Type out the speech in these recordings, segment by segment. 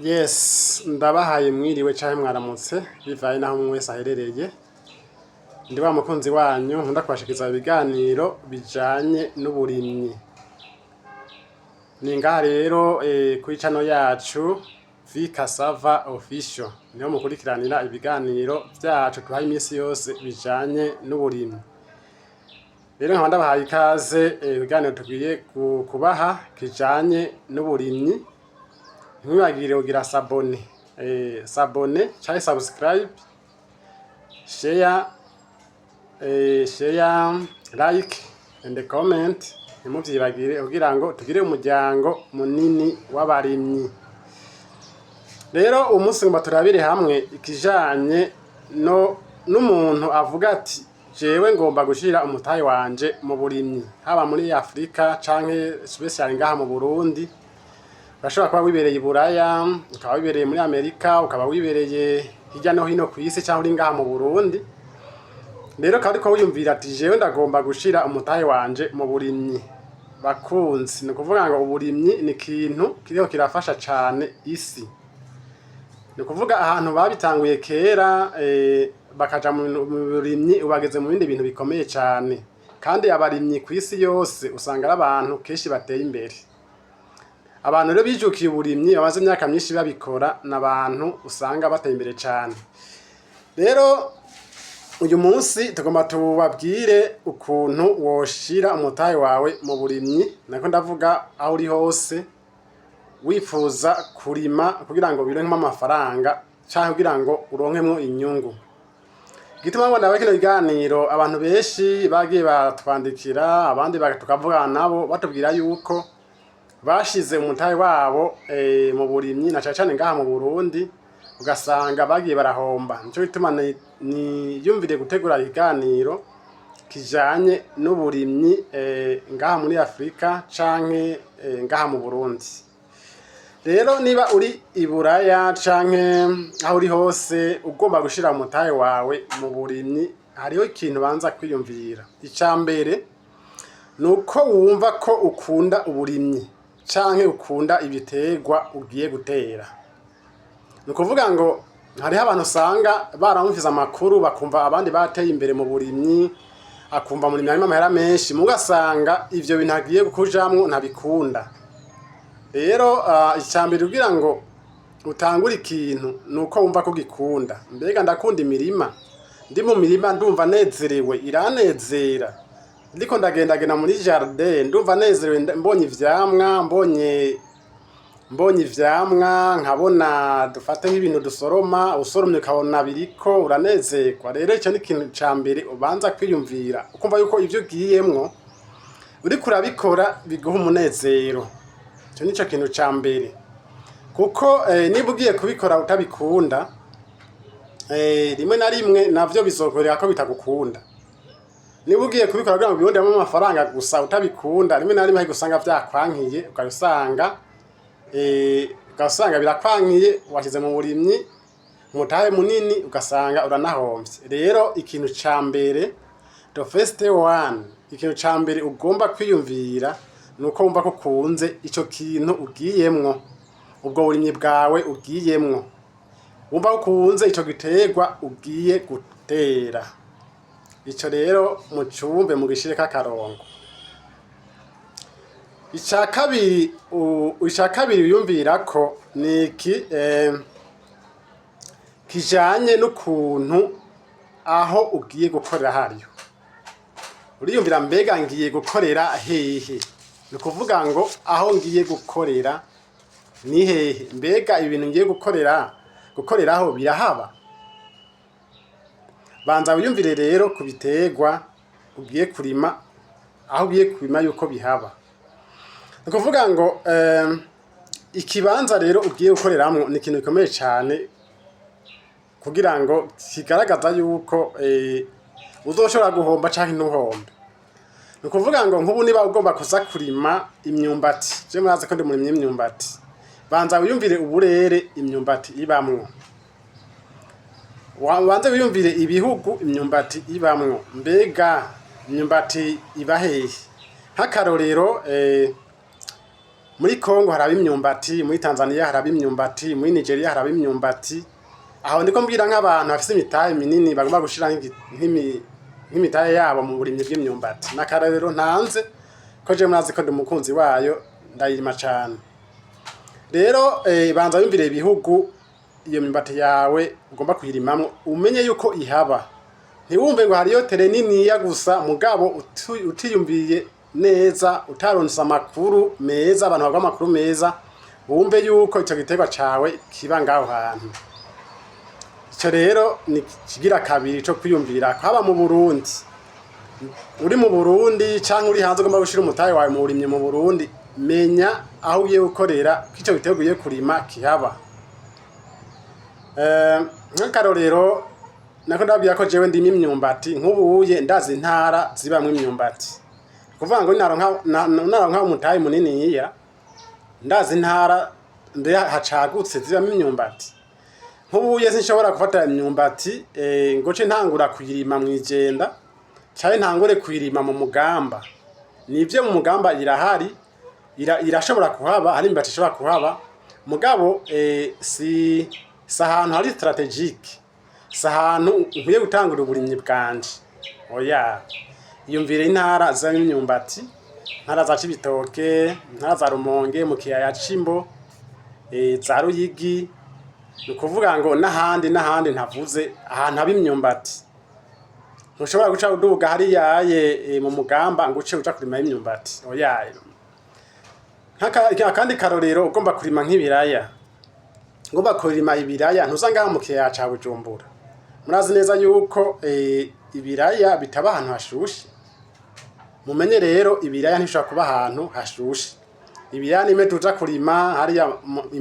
Yes, ndabahaye mwiriwe canke mwaramutse, bivaye naho umwe wese aherereye. Ndi wa mukunzi wanyu nkunda kubashikiza ibiganiro bijanye n'uburimyi. Ni ngaha rero kuri channel yacu V Cassava Official, niho mukurikiranira ibiganiro vyacu tubaha imisi yose bijanye n'uburimyi. Rero nkaba ndabahaye ikaze ibiganiro tugiye kubaha kijanye n'uburimyi. Ntimwibagire kugira s'abonner, s'abonner canke subscribe, share, share, like and comment. Ntimuvyibagire kugira ngo tugire umuryango munini w'abarimyi. Rero umunsi ngomba turabire hamwe ikijanye no n'umuntu avuga ati: "Jewe ngomba gushira umutahe wanje mu burimyi", haba muri Afrika canke special ngaha mu Burundi. Urashobora kuba wibereye i Buraya, ukaba wibereye muri Amerika, ukaba wibereye hirya no hino kw'isi, canke uri ngaha mu Burundi. Rero ukaba uriko wiyumvira ati: "Jewe ndagomba gushira umutahe wanje mu burimyi." Bakunzi, ni ukuvuga ngo uburimyi ni ikintu kiriko kirafasha cane isi. Ni ukuvuga ahantu babitanguye kera bakaja mu burimyi, ubu bageze mu bindi bintu bikomeye cane. Kandi abarimyi kw'isi yose usanga ari abantu kenshi bateye imbere. Abantu rero bijukiye uburimyi, bamaze imyaka myinshi babikora, n'abantu usanga bateye imbere cane. Rero uyu munsi tugomba tubabwire ukuntu woshira umutahe wawe mu burimyi. Nako ndavuga aho uri hose wifuza kurima kugira ngo bironkemwo amafaranga canke kugira ngo uronkemwo inyungu. Igituma ngo ndabahe kino kiganiro, abantu benshi bagiye baratwandikira, abandi tukavugana nabo, batubwira yuko bashize umutahe wabo mu burimyi, na cane cane ngaha mu Burundi, ugasanga bagiye barahomba. Nico gituma niyumviriye gutegura ikiganiro kijanye n'uburimyi ngaha muri Afrika canke ngaha mu Burundi. Rero niba uri i Buraya canke aho uri hose ugomba gushira umutahe wawe mu burimyi, hariho ikintu banza kwiyumvira. Ica mbere nuko wumva ko ukunda uburimyi canke ukunda ibiterwa ugiye gutera. Ni ukuvuga ngo hariho abantu usanga baramvise amakuru, bakumva abandi bateye imbere mu burimyi, akumva murimyi harimwo amahera menshi, muga ugasanga ivyo bintu agiye kujamwo ntabikunda. Rero ica mbere kugira ngo utangure ikintu nuko wumva ko ugikunda. Mbega ndakunda imirima? Ndi mu mirima ndumva nezerewe, iranezera. Ndiko ndagendagenda muri jardin ndumva nezerewe, mbonye ivyamwa, mbonye ivyamwa, nkabona dufate nk'ibintu dusoroma, usoromye ukabona biriko uranezerwa. Rero ico ni ikintu ca mbere ubanza kwiyumvira, ukumva yuko ivyo ugiyemwo uriko urabikora biguha umunezero. Ico nico kintu ca mbere, kuko niba ugiye kubikora utabikunda, rimwe na rimwe navyo bizokwereka ko bitagukunda. Niba ugiye kubikora kugira ngo ubirondemwo amafaranga gusa utabikunda, rimwe na rimwe hariko usanga vyakwankiye, ugasanga birakwankiye, washize mu burimyi umutahe munini, ugasanga uranahomvye. Rero ikintu ca mbere, the first one, ikintu ca mbere ugomba kwiyumvira nuko wumva ko ukunze ico kintu ugiyemwo, ubwo burimyi bwawe ugiyemwo, wumva ko ukunze ico giterwa ugiye gutera. Ico rero mucumve, mugishireko akarongo. Ica kabiri wiyumvira ko ni iki kijanye n'ukuntu aho ugiye gukorera hariho. Uriyumvira: mbega ngiye gukorera hehe? Ni ukuvuga ngo aho ngiye gukorera ni hehe? Mbega ibintu ngiye gukoreraho birahaba? Banza wiyumvire rero ku biterwa ugiye kurima, aho ugiye kurima yuko bihaba. Ni ukuvuga ngo ikibanza rero ugiye gukoreramwo ni ikintu gikomeye cane kugira ngo kigaragaza yuko uzoshobora guhomba canke ntuhombe. Ni ukuvuga ngo nk'ubu niba ugomba kuza kurima imyumbati, je murazi ko ndi umurimyi w'imyumbati, banza wiyumvire uburere imyumbati ibamwo, wanze wiyumvire ibihugu imyumbati ibamwo. Mbega imyumbati iba hehe? Nk'akarorero Muri Kongo haraba imyumbati, muri Tanzania haraba imyumbati, muri Nigeria haraba imyumbati. Aho ndiko mbwira nk'abantu bafise imitahe minini bagomba gushira nk'imitahe yabo mu burimyi bw'imyumbati. N'akarorero ntanze ko jewe murazi ko ndi umukunzi wayo, ndayirima cane. Rero banza wiyumvire ibihugu iyo myumbati yawe ugomba kuyirimamwo, umenye yuko ihaba. Ntiwumve ngo hariyo terrain niniya gusa, mugabo utiyumviye neza, utaronse amakuru meza, abantu baguha amakuru meza, wumve yuko ico giterwa cawe kiba ngaho hantu. Ico rero ni kigira kabiri co kwiyumvira. Haba mu Burundi, uri mu Burundi canke uri hanze ugomba gushira umutahe wawe mu burimyi mu Burundi, menya aho ugiye gukorera ko ico giterwa ugiye kurima kihaba. Nk'akarorero nako ndababwira ko jewe ndima imyumbati. Nk'ubuye ndazi intara zibamwo imyumbati, kuvuga ngo naronka umutahe muniniya, ndazi intara mbere hacagutse zibamwo imyumbati. Nk'ubuye sinshobora gufata imyumbati ngo ce ntangura kuyirima mw'Ijenda canke ntangure kuyirima mu Mugamba. Nivyo, mu Mugamba irahari, irashobora kuhaba, hari imyumbati ishobora kuhaba, mugabo si ahantu hari stratégique, si ahantu nkwiye gutangura uburimyi bwanje, oya. Iyumvire intara zibamwo imyumbati, intara za Cibitoke, intara za Rumonge, mu kiyaya c'Imbo, za Ruyigi, ni ukuvuga ngo n'ahandi n'ahandi ntavuze, ahantu haba imyumbati. Ntushobora guca uduga hariya mu Mugamba ngo uce uja kurima imyumbati, oya. Akandi karorero, ugomba kurima nk'ibiraya, ugomba kurima ibiraya, ntuza ngaha mu kiyaya ca Bujumbura. Murazi neza yuko ibiraya bitaba ahantu hashushe. Mumenye rero, ibiraya ntibishobora kuba ahantu hashushe. Ibiraya nimwe tuja kurima hariya i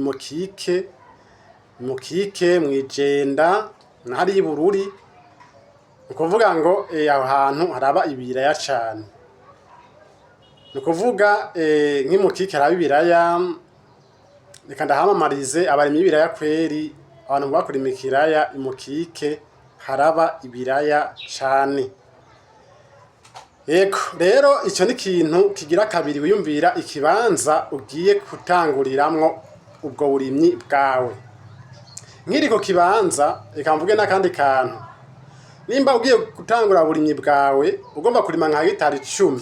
Mukike, mw'Ijenda na hariya i Bururi, ni ukuvuga ngo aho hantu haraba ibiraya cane. Ni ukuvuga nk'i Mukike haraba ibiraya. Reka ndahamamarize abarimyi b'ibiraya kweri, abantu muba kurima ikiraya, i Mukike haraba ibiraya cane. Ego rero, ico ni ikintu kigira kabiri wiyumvira, ikibanza ugiye gutanguriramwo ubwo burimyi bwawe. Nkiri ku kibanza, reka mvuge n'akandi kantu. Nimba ugiye gutangura uburimyi bwawe, ugomba kurima nka hegitari 10,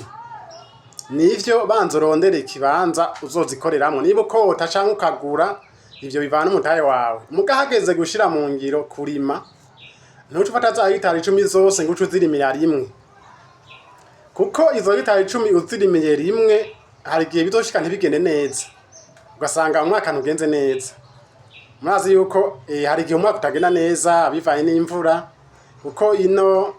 nivyo, banza urondere ikibanza uzozikoreramwo. Niba ukota canke ukagura, ivyo bivana umutahe wawe. Muga hageze gushira mu ngiro kurima, ntuce ufata za hegitari 10 zose ngo uce uzirimira rimwe, kuko izo hegitari 10 uzirimiye rimwe, hari igihe bizoshika ntibigende neza, ugasanga umwaka ntugenze neza. Murazi yuko hari igihe umwaka utagenda neza bivanye n'imvura, kuko ino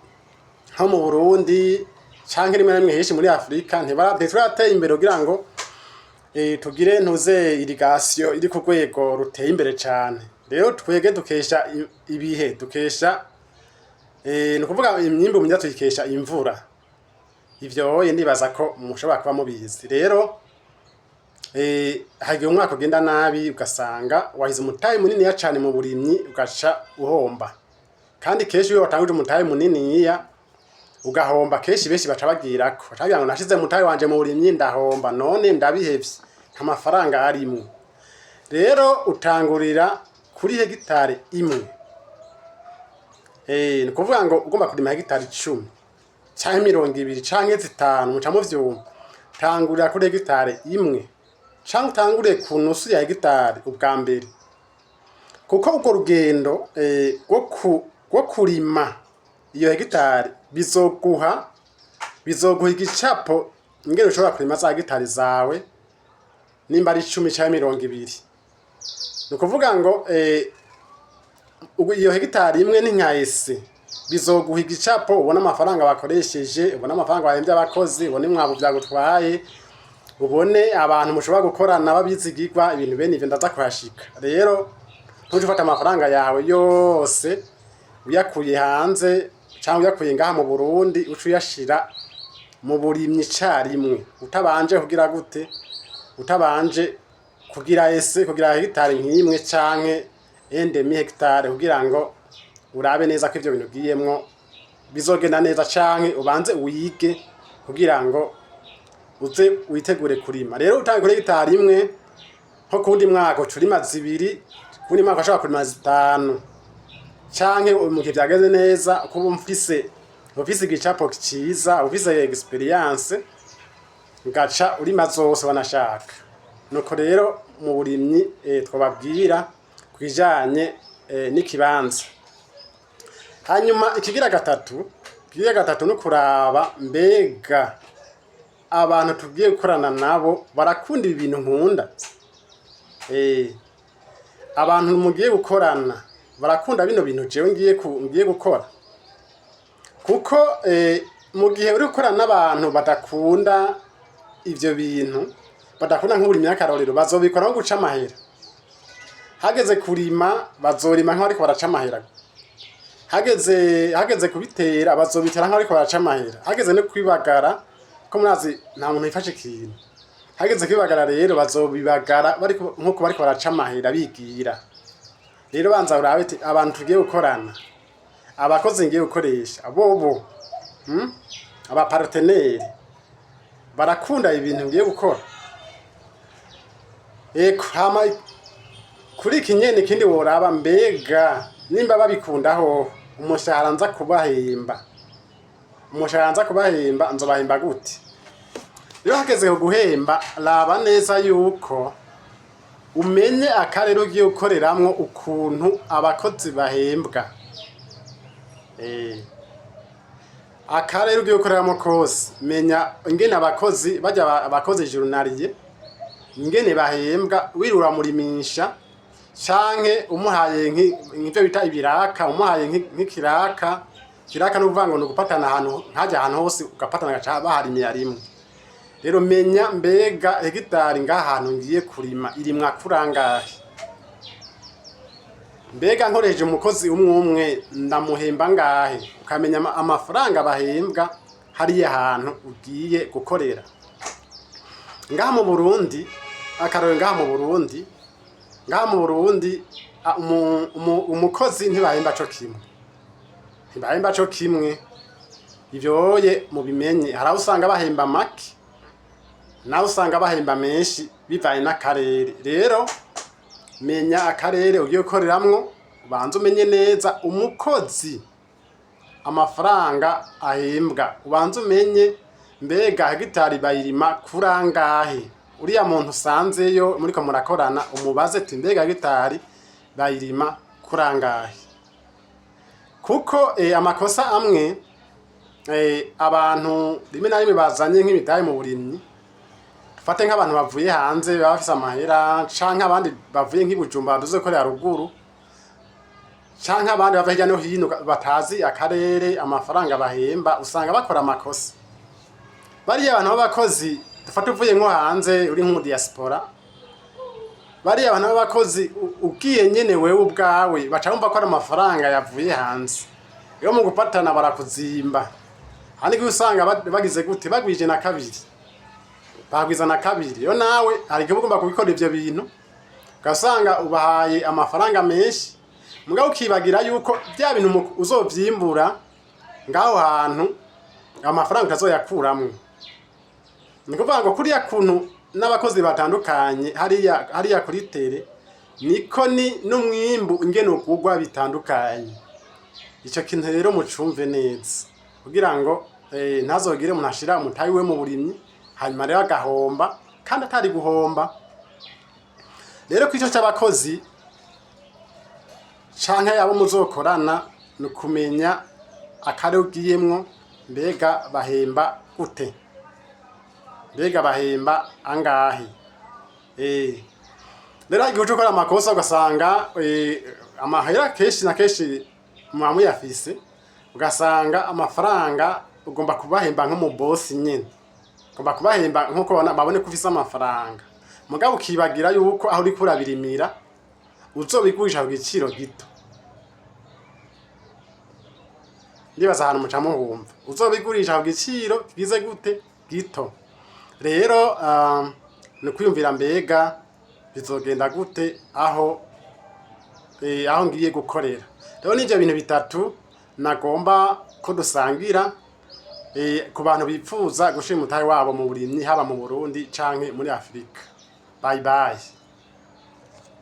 nko mu Burundi canke rimwe na rimwe henshi muri Afrika ntiturateye imbere kugira ngo tugire ntuze irrigation iri ku rwego ruteye imbere cane. Rero twege dukesha ibihe, dukesha ni ukuvuga imyimbu myiza tuyikesha imvura. Ivyo oye ndibaza ko mushobora kuba mubizi. Rero hari igihe umwaka ugenda nabi, ugasanga wahize umutahe muniniya cane mu burimyi, ugaca uhomba. Kandi kenshi iyo watanguje umutahe muniniya ugahomba, kenshi benshi baca bagirako, baca bagira ngo nashize umutahe wanje mu burimyi ndahomba, none ndabihevye, nta mafaranga arimwo. Rero utangurira kuri hegitari 1. Ni ukuvuga ngo ugomba kurima hegitari 10 canke 20 canke 5, muca muvyumva, tangurira kuri hegitari 1 canke utangure ku nusu ya hegitari ubwa mbere, kuko urwo rugendo rwo kurima iyo hegitari bizoguha igicapo ingene ushobora kurima za hegitari zawe, nimba ari 10 canke 20. Ni ukuvuga ngo iyo hegitari 1 ni nka ese bizoguha igicapo, ubone amafaranga bakoresheje, ubone amafaranga bahembye abakozi, ubone imwavu vyagutwaye, ubone abantu mushobora gukorana babizigirwa, ibintu bene ivyo. Ndaza kuhashika. Rero ntuje ufata amafaranga yawe yose uyakuye hanze canke uyakuye ngaha mu Burundi, uce uyashira mu burimyi icarimwe, utabanje kugira gute? Utabanje kugira ese, kugira hegitari nk'imwe canke un demi hectare, kugira ngo urabe neza ko ivyo bintu ugiyemwo bizogenda neza, canke ubanze wige kugira ngo Uze witegure kurima. Rero utangiye kuri hegitari imwe, nko kuwundi mwaka uca urima zibiri, kuwundi mwaka ushobora kurima zitanu, canke mu gihe vyageze neza, kuba ufise igicapo ciza, ufise expérience, ngaca urima zose wanashaka. Nuko rero mu burimyi twababwira kwijanye n'ikibanza. Hanyuma ikigira gatatu no kuraba mbega abantu tugiye gukorana nabo barakunda ibi bintu nkunda. Abantu mugiye gukorana barakunda bino bintu jewe ngiye gukora, kuko mu gihe uri gukorana n'abantu badakunda ivyo bintu, badakunda nk'uburimyi y'akarorero, bazobikora nko guca amahera. Hageze kurima, bazorima nk'abariko baraca amahera. Hageze kubitera, bazobitera nk'abariko baraca amahera. Hageze no kwibagara, ko murazi nta muntu yifashe ikintu, hageze kwibagara rero bazobibagara bariko nkuko bariko baraca amahera bigira. Rero banza urabe ati abantu tugiye gukorana, abakozi ngiye gukoresha bobo, Aba partenaires barakunda ibintu ngiye gukora? Eko hama kuri iki nyene, ikindi woraba, mbega nimba babikunda hoho, umushahara nza kubahemba nzobahemba gute? Rero hageze ku guhemba, raba neza yuko umenye akarere ugiye gukoreramwo ukuntu abakozi bahembwa. Akarere ugiye gukoreramwo kose, menya ingene abakozi barya, abakozi journalier ingene bahembwa. Wirura murimisha canke umuhaye nk'ivyo bita ibiraka, umuhaye nk'ikiraka. Kiraka ni ukuvuga ngo ni ugupatana ahantu ntajya, ahantu hose ugapatana, gaca baharimira rimwe. Rero menya mbega hegitari ngaha hantu ngiye kurima irimwa kurangahe? Mbega nkoresheje umukozi umwe umwe ndamuhemba ngahe? Ukamenya amafaranga bahembwa hariya hantu ugiye gukorera. Ngaha mu Burundi, akarorero, ngaha mu Burundi umukozi ntibahemba co kimwe, ntibahemba co kimwe. Ivyoye mubimenye, hari aho usanga bahemba make, naho usanga bahemba menshi, bivanye n'akarere. Rero menya akarere ugiye gukoreramwo, ubanze umenye neza umukozi amafaranga ahembwa, ubanze umenye mbega hegitari bayirima kurangahe. Uriya muntu usanzeyo muriko murakorana, umubaze ati mbega hegitari bayirima kurangahe? Kuko amakosa amwe abantu rimwe na rimwe bazanye nk'imitahe mu burimyi, dufate nk'abantu bavuye hanze baba bafise amahera, canke abandi bavuye nk'i Bujumbura baduze gukorera ruguru, canke abandi bava hirya no hino batazi akarere amafaranga bahemba, usanga bakora amakosa. Bariya abantu b'abakozi, dufate uvuye nko hanze uri nk'umu diaspora, bariya abantu b'abakozi ugiye nyene wewe ubwawe, baca bumva ko ari amafaranga yavuye hanze. Rero mu gupatana barakuzimba. Handi usanga bagize gute? Bagwije na kabiri, bagwiza na kabiri. Rero nawe hari igihe uba ugomba kubikora ivyo bintu, ugasanga ubahaye amafaranga menshi, mugabo ukibagira yuko bya bintu uzovyimbura ngaho hantu amafaranga utazoyakuramwo. Ni ukuvuga ngo kuriya kuntu n'abakozi batandukanye hariya kuri terrain, niko ni n'umwimbu ingene ugurwa bitandukanye. Ico kintu rero mucumve neza, kugira ngo ntazogire umuntu ashira umutahe we mu burimyi, hanyuma rero agahomba kandi atari guhomba. Rero kwico c'abakozi canke abo muzokorana, ni ukumenya akarere ugiyemwo, mbega bahemba gute, mbega bahemba angahe? Rero igihe uca ukora amakosa, ugasanga amahera kenshi na kenshi muba muyafise, ugasanga amafaranga ugomba kubahemba nk'umu boss nyene, ugomba kubahemba nk'uko babone ko ufise amafaranga, mugabo ukibagira yuko aho uriko urabirimira uzobigurisha ku giciro gito. Ndibaza ahantu muca muhumva, uzobigurisha ku giciro kigize gute? Gito. Rero ni ukwiyumvira mbega bizogenda gute aho ngiye gukorera. Rero n'ivyo bintu bitatu nagomba ko dusangira. Ku bantu bipfuza gushira umutahe wabo mu burimyi, haba mu Burundi canke muri Afurika. Bye bye.